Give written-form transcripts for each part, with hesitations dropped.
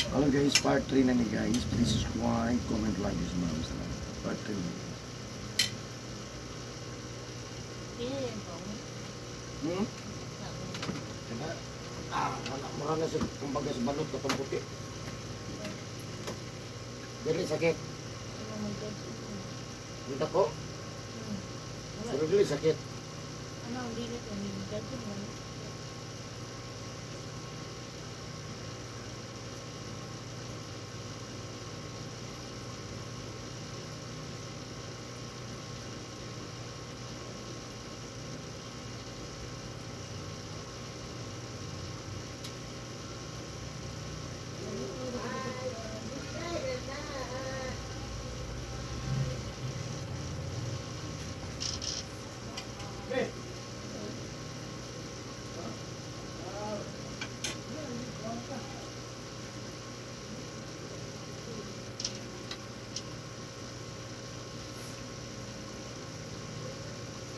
Hello guys, part 3 na ni guys. Please subscribe, comment, like, and maraming salamat. Part 3 na guys. Hmm? Kaya, wala mo na sa, kumbaga sa balot katong puti. Dili sakit. Ang dako, pero dili sakit. Ano, hindi na ito, hindi na.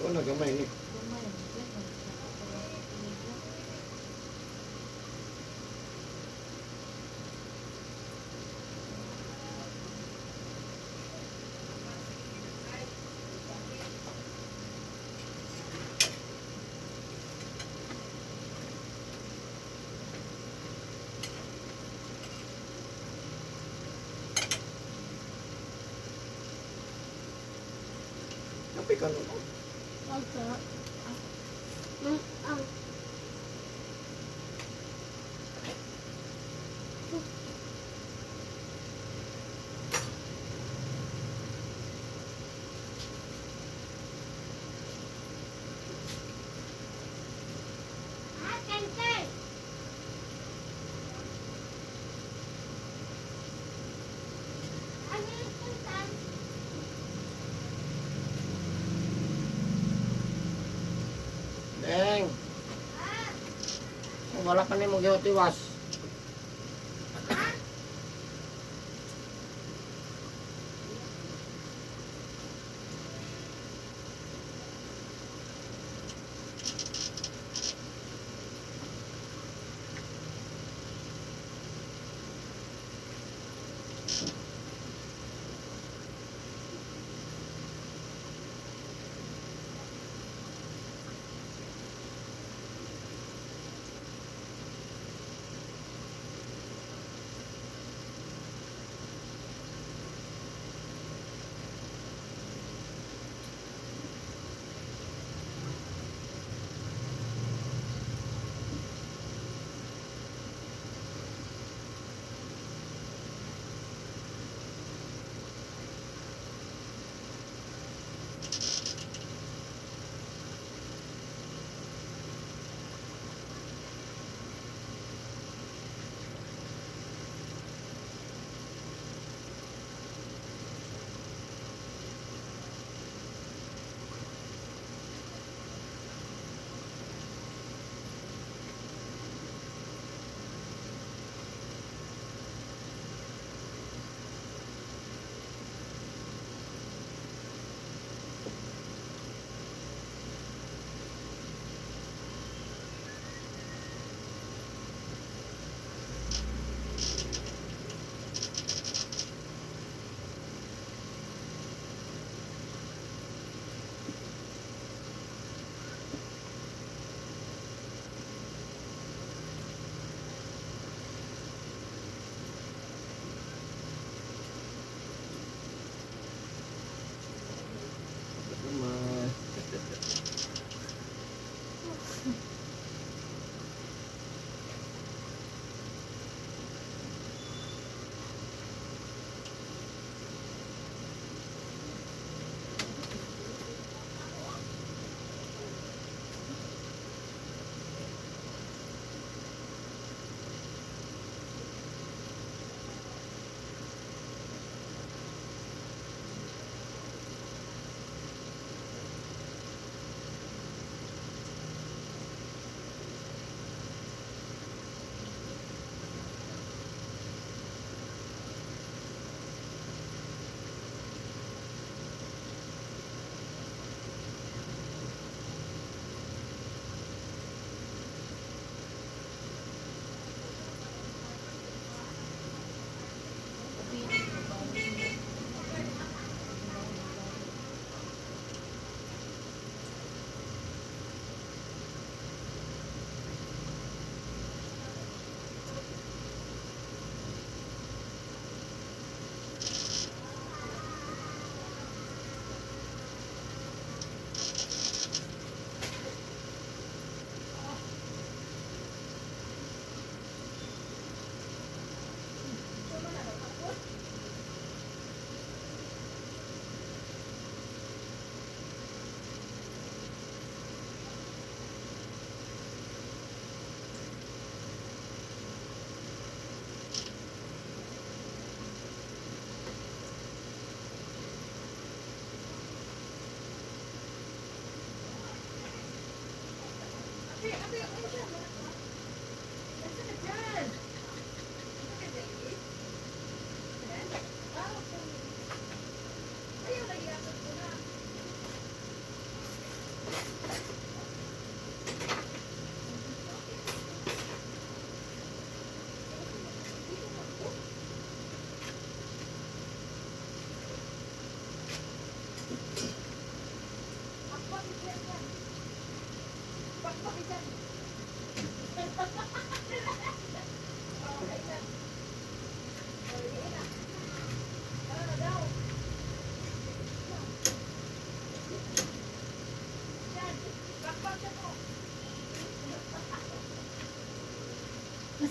Oo na gamay ni. Gamay. Kape ka no. Deng. Wala pa nimo giutiwas.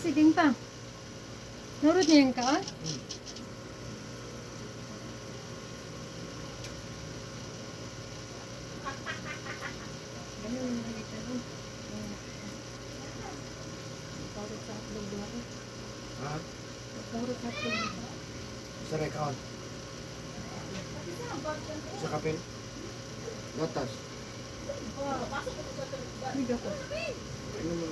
Sige pa. Nurot niya yung kaon? Ganun yung nakita ko. Parot sa hotdog ba ako? Ha? Parot sa hotdog ba? Sa rekaon. Sa kapil. Gatas. May gatas. Ano mo?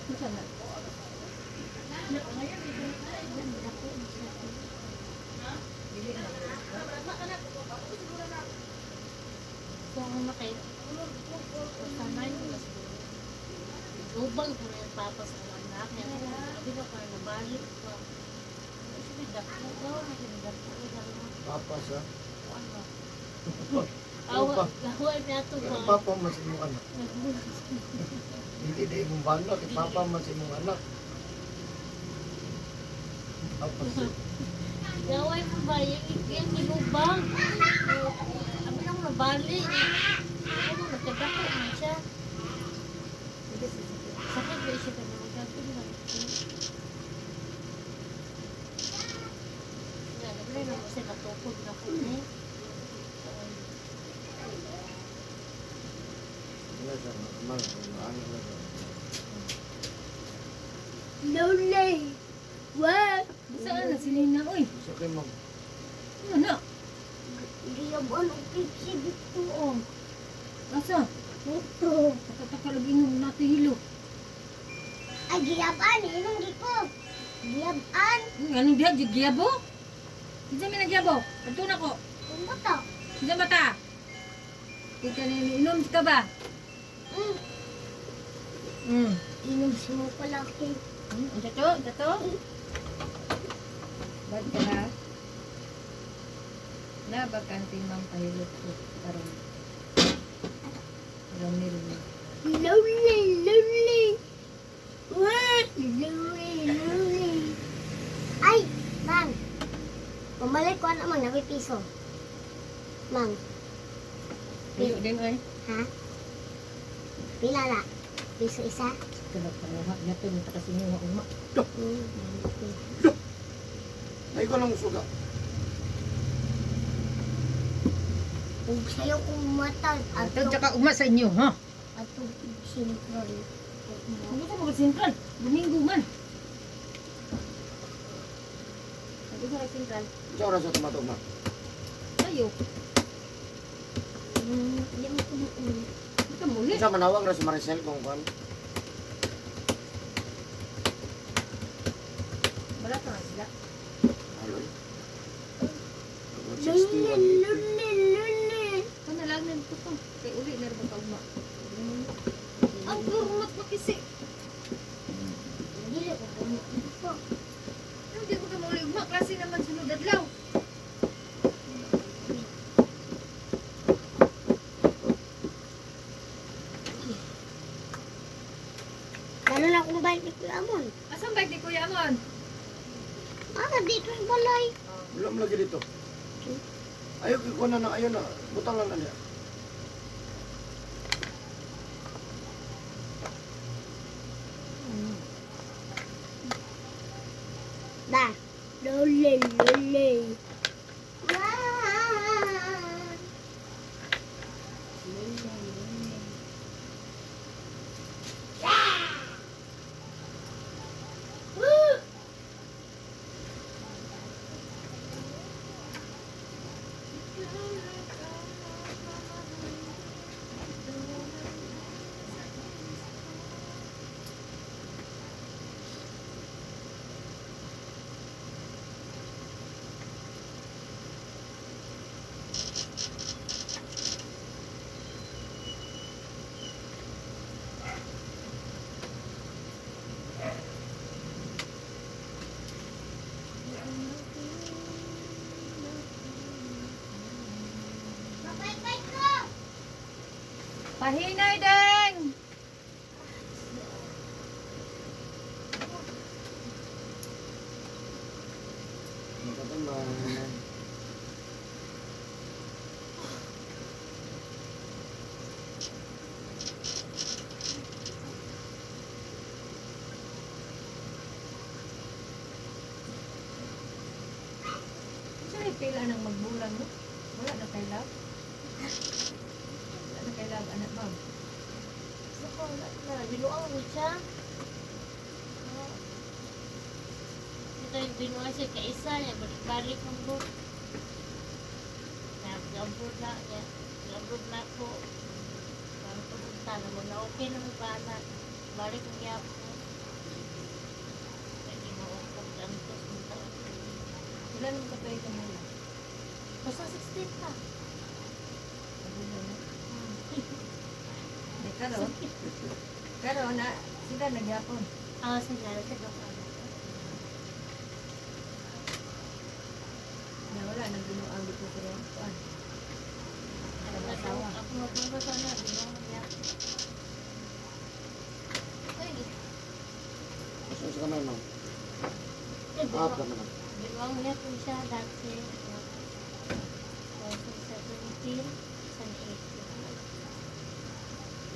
Masa na? Kung makay sanay ko na siguro. Lubang ko na yung papa sa anak niya. Sabi ko kaya nabalik ko. Sige, dako ko. Dako ko. Papa sa. Ano? Ano Awa, awa niya ito Pero ba? papa man sa imong anak. Hindi na imong bana kay papa man sa imong anak. Papa sa. Gaway mo ba? Yung nilubang. Abi nang nabalik. Ano, nagkadako man siya. Sakit ba siya ka na magkagod? Nga, naman na kasi natukod na ko eh. Wala siya, man, ano na siya. Lolly. What? Saan na si Nina? Uy, Sa kay ma'am. ano na? Giyabon og Pepsi dito oh. Asa? Dito. Takataka lagi nung natihilo. Ay giyaban inom gi ko. Giyaban. Anong diha? Giyabo? Kinsa may nagyabo? Adto na ko. Kumuta. Kinsa bata? Kaya ni inom ka ba? Mm. Inom si mo palaki. Unsa to? Unsa to? Bad ka na? Na bakante mang pahilot ko karon. Romil na. Lolly, lolly. What? Lolly, lolly. Ay, Mang. Pumalik ko na mang nabi piso. Mang, Tuyo din ay. ha? Pila na? Piso isa? Kaya panguha niya to nita kasi niyo uma. Ay ko lang suga. Ug sayo kong mata Ato ato tsaka uma sa inyo, ha? ato sintron. Ano ka mga sentral? Domingo man. Sabi ko sa sentral. Sa oras sa tumatog ma'am. Tayo. Di mo kumuuli. Di ka muli. Sa manawag ra si Maricel kung kwan. Wala pa nga sila. Aloy. Luli, 160, luli, luli. Ito na lang nito to. Kay uli na rin kaugma. Ang gurmat makisi. Dili ko kumuuli po. Ano di ko ka mauli ugma? Klase naman sunod adlaw. Lalo na akong bike ni Kuya Amon. Asan bike ni Kuya Amon? Ah, dito sa balay. Wala mo lagi dito. Ayaw ko na na ayaw na. Butang lang na niya. Da. Luli, luli. Wow. Luli, luli. Woo! Pahinay, Deng! Magkataman. Saan yung pila ng magbulang, no? Wala na kay love? Wala na kay love, anak, ma'am. Ako, wala na. Binuang mo siya. Ito yung binuang siya kaisa niya. Balik-balik ang book. Nag-abroad na niya. Nag-abroad na ako. Parang pumunta na mo na okay na may bana. Balik ang yapon. Pwede mo akong gantos mo taon. Wala naman katuig ka muna. Basta 16 pa. Magulang, no? Di, karon. Karon, na, sila nagyapon. Ah, sila. Sila ka. Na wala, nang binuang dito sa iyong kuan. Ako na daw. Ako magbaba sana. Binuang niya. Ay, Gusto sa kamay, ma'am. eh, Ah, binuang. kamay na. Binuang niya po siya dati. 2017, san 18.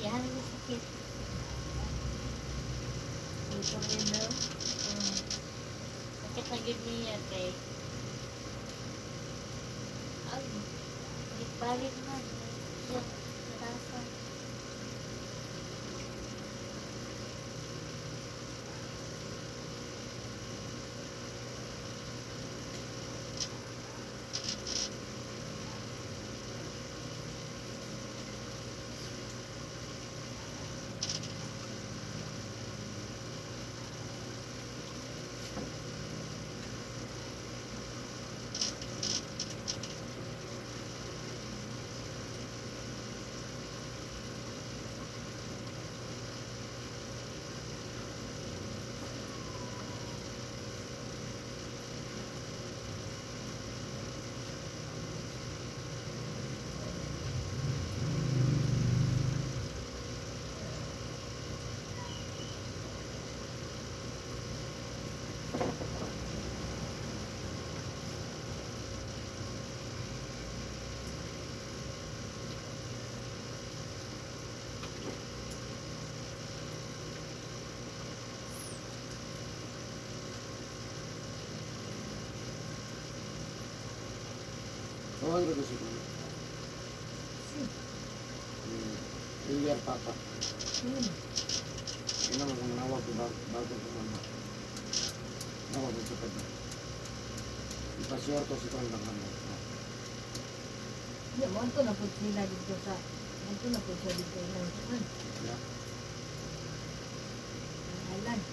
Yan ang sakit. Dito rin daw. Sakit na gid niya kay ay, balik na. Siya, narasa. Tawag ko si ma'am. Ilyar papa. Ina mo kung nawag ko bago bago ko mama. Nawag ko sa pagba. Ipasyor ko si kong lang kami. Di, mo na po sila dito sa Anto na po siya dito ng kuan. Yeah. Ng island.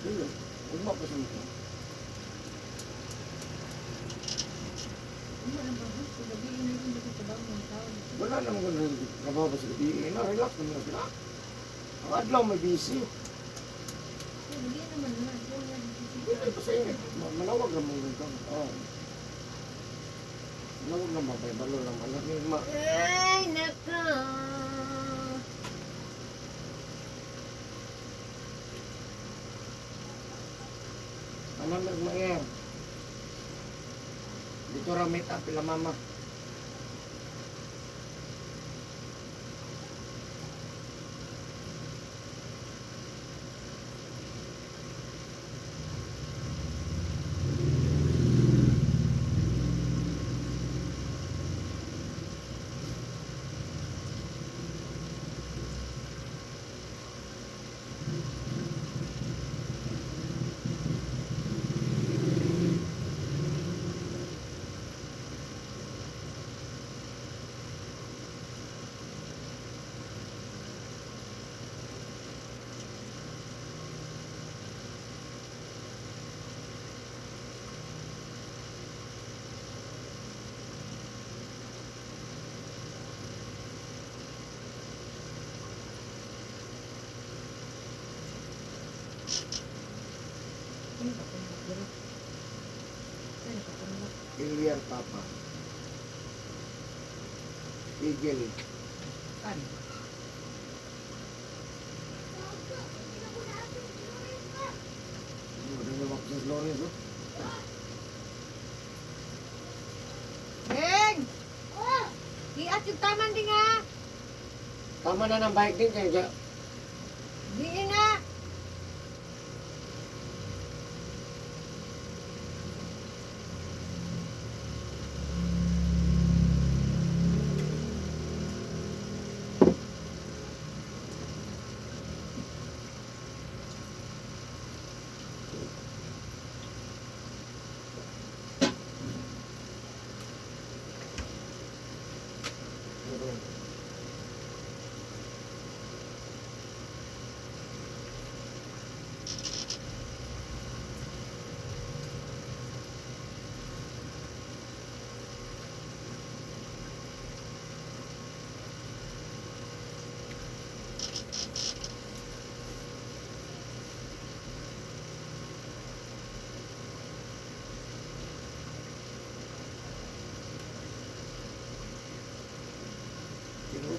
Dili. Ugma pa sa mga. Ano ang bago? Sa gabi, yun yung hindi ko trabaho ng tao dito. Wala naman ko trabaho pa sa gabi. Ina, relax naman na sila. Ang adlaw may busy. Sa gabi naman na. Ito na dito Hindi pa sa inyo. Malawag lang mong ganito. Oo. Malawag lang ba? Balo lang. Alam niyo, ma. Ay, nako. Ano nagmayer? Dito ra meet up ila mama. Ay, kapundok diri. Ay, kapundok. Ilyar Papa. Eagle. Japan. Ano, Lawrence, oh. Deng! Iat yung taman di nga! Tama na ng bike din kaya Di na! Sino?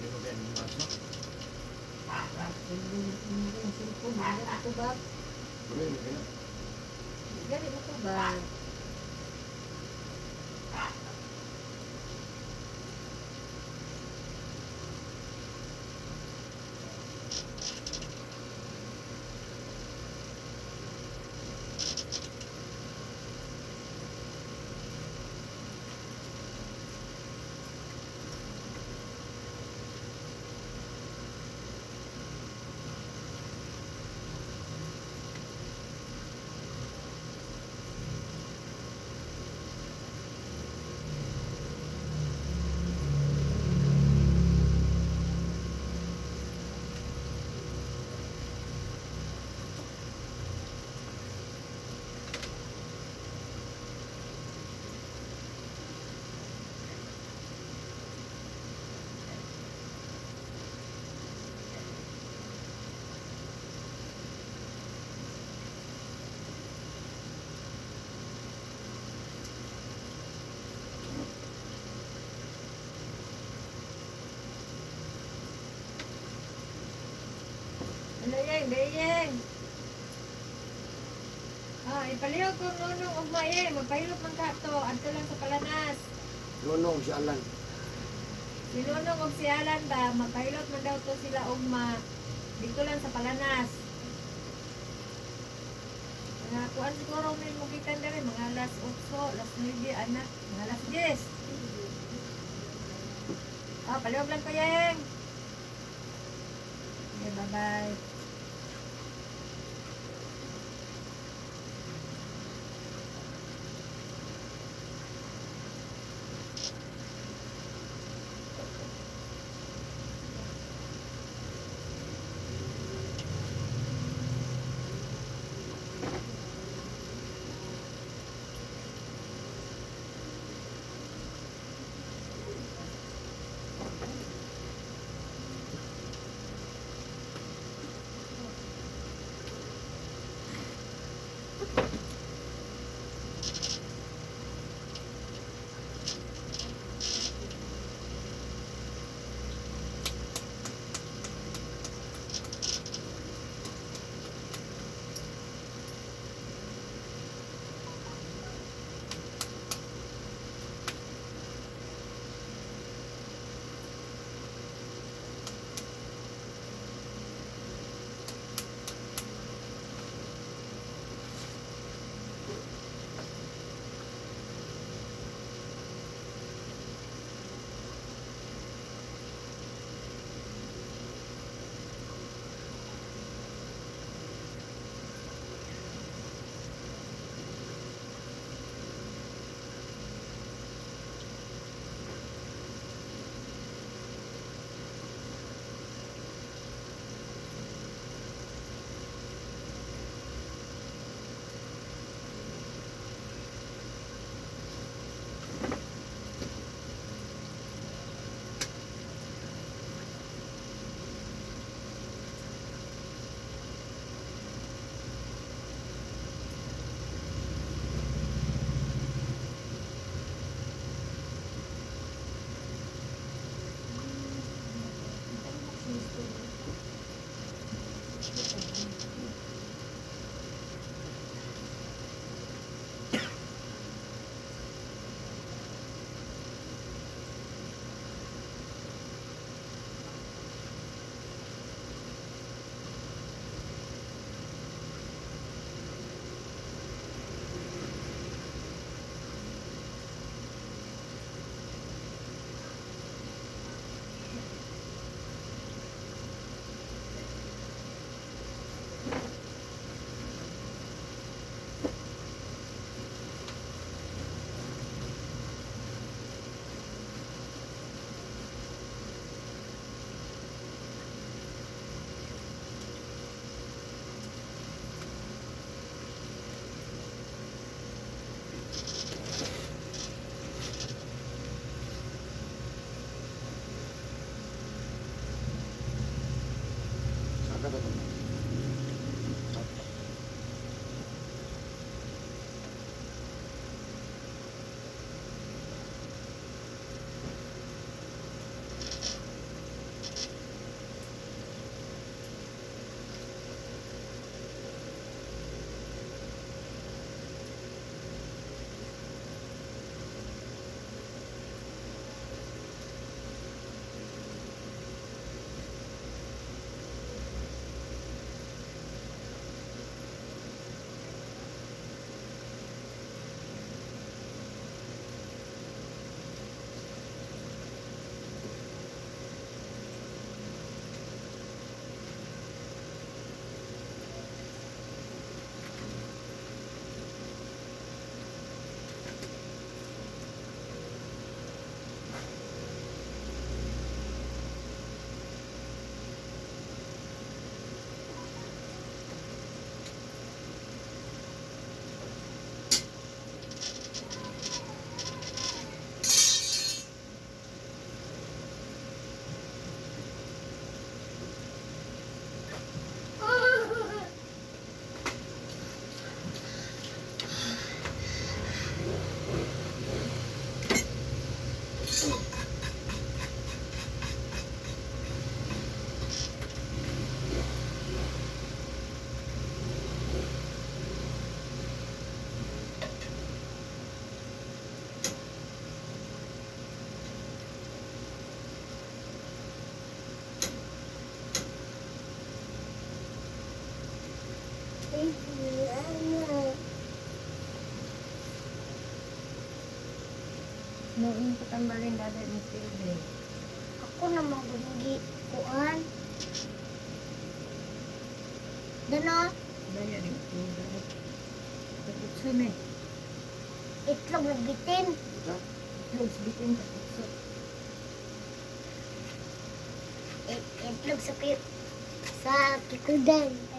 Sino ba yung maso? Yung cellphone, hindi na tubag. Ano yun, kaya? Gani mo tubag. Ano yan, bayeng? Ah, ipalihog ko nunong ugma eh. Magpahilot man ka to. Adto lang sa palanas. Nunong si Alan. Si Nunong og si Alan ba, magpahilot man daw to sila ugma. Dito lang sa Palanas. Mga kuan siguro may mugikan diri mga alas 8, alas 9, ana, mga alas 10. Ah, paliwag lang ko yeng. Okay, bye-bye. Noong patambalin daday ng silbi. Ako naman gundi kuan. Dano, Daya rin ito. Tapos na eh. itlog na bitin. Sa? Itlog sa bitin tapos. Itlog sa sa kikudan.